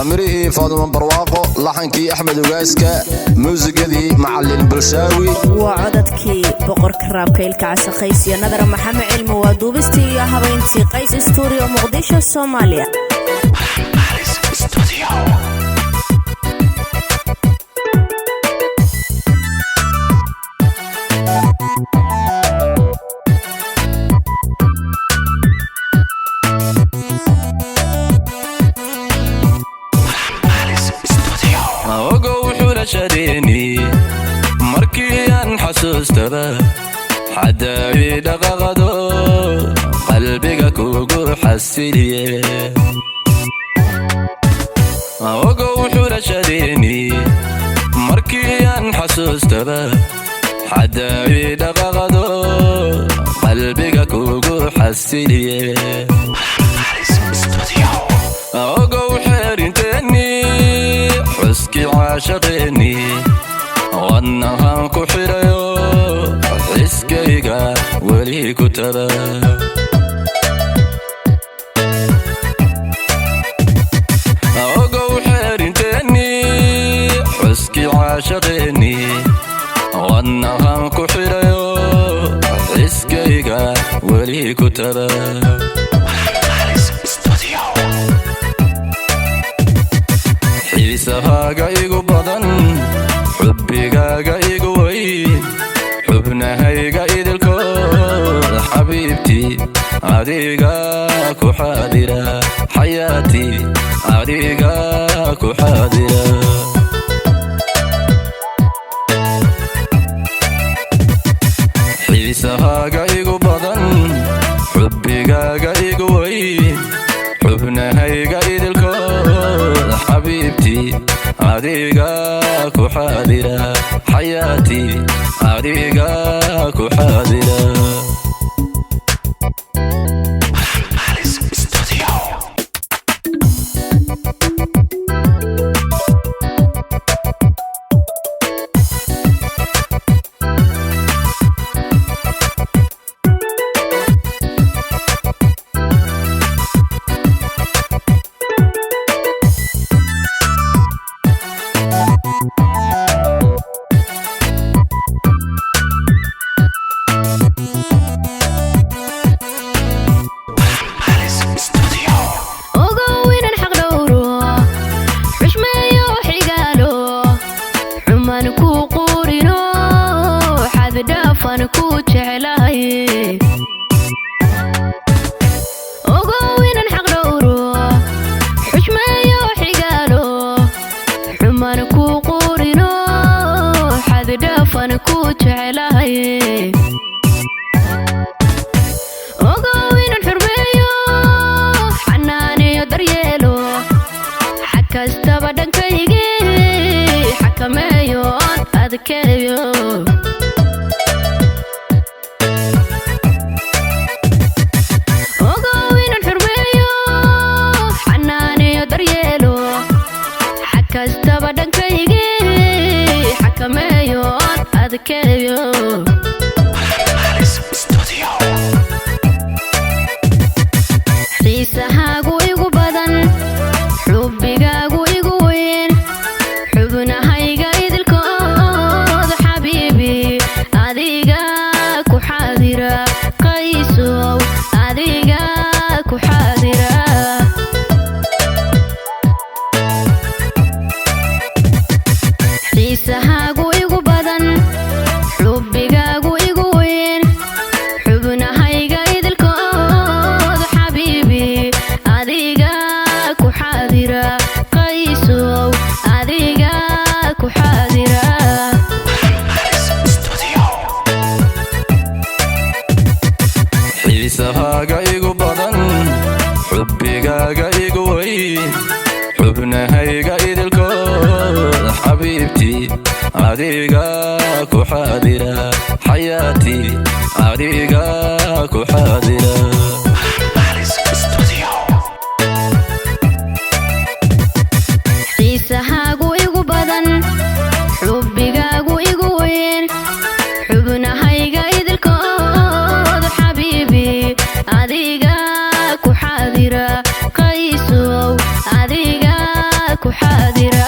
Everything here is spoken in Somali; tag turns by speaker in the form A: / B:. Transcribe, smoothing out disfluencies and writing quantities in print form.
A: Waa mirihii Faadumo Barwaaqo, laxankii Axmed Ugaaska, muusigadii Macalin Bulshaawi.
B: Waa codadkii boqorka raabka Ilka Case Qays iyo Nadar Maxamed Cilmi. Waa duubistii iyo habayntii Qays Stuudiyo, Muqdisho, Soomaaliya.
C: Ogow xulashadeenii markii aan xasuustaba, xadaawi dhaqaqado, qalbiga kugu xasiliye. Ogow xulashadeenii markii aan xasuustaba, xadaawi dhaqaqado, qalbiga kugu xasiliye. Ogow xeerinteennii, xuskii caashaqeennii, wadnahaan ku xidhayo, xiskayga weli ku taba. Ogow xeerinteennii, xuskii caashaqeennii, wadnahaan ku xidhayo, xiskayga weli ku taba. Xiisahaaga igu badan, xubbigaaga igu weyn, xubnahayga idilkood, xabiibtii adiga ku xaadira, xayaatii adiga ku xaadira. Xiisahaaga igu badan, xubbigaaga igu weyn, xubnahayga idilkood, xabiibtii adiga ku xaadira, xayaatii adiga ku xaadira.
D: Ogow inaan xaq dhowro, xushmeeyo xigaalo, xumaan ku quurino, xaddhaafan ku jeclahay. Ogow inaan xaq dhowro, xushmeeyo xigaalo, xumaan ku quurino, xaddhaafan ku jeclahay. Ogow inaan xurmeeyo, xanaaneeyo, daryeelo, xag kastaba dhankaygii xakameeyo oon adkeeyo. Ogow inaan xurmeeyo, xanaaneeyo, daryeelo, xag kastaba dhankaygii xakameeyo oon adkeeyo. Xiisahaagu igu badan, xubbigaagu igu weyn, xubnahayga idilkood, xabiibi adiga ku xaadira, Qaysow adiga ku xaadira. Xiisahaagu igu badan, xubbigaagu igu weyn, xubnahayga idilkood, xabiibi adiga ku xaadira, Qaysow adiga ku xaadira.
C: Xiisahaaga igu badan, xubbigaaga igu weyn, xubnahayga idilkood, xabiibtii adiga ku xaadira, xayaatii adiga ku xaadira.
D: Xiisahaagu igu badan, xubbigaagu igu weyn, xubnahayga idilkood, xabiibi adiga ku xaadira, Qaysow adiga Ku xaadiray.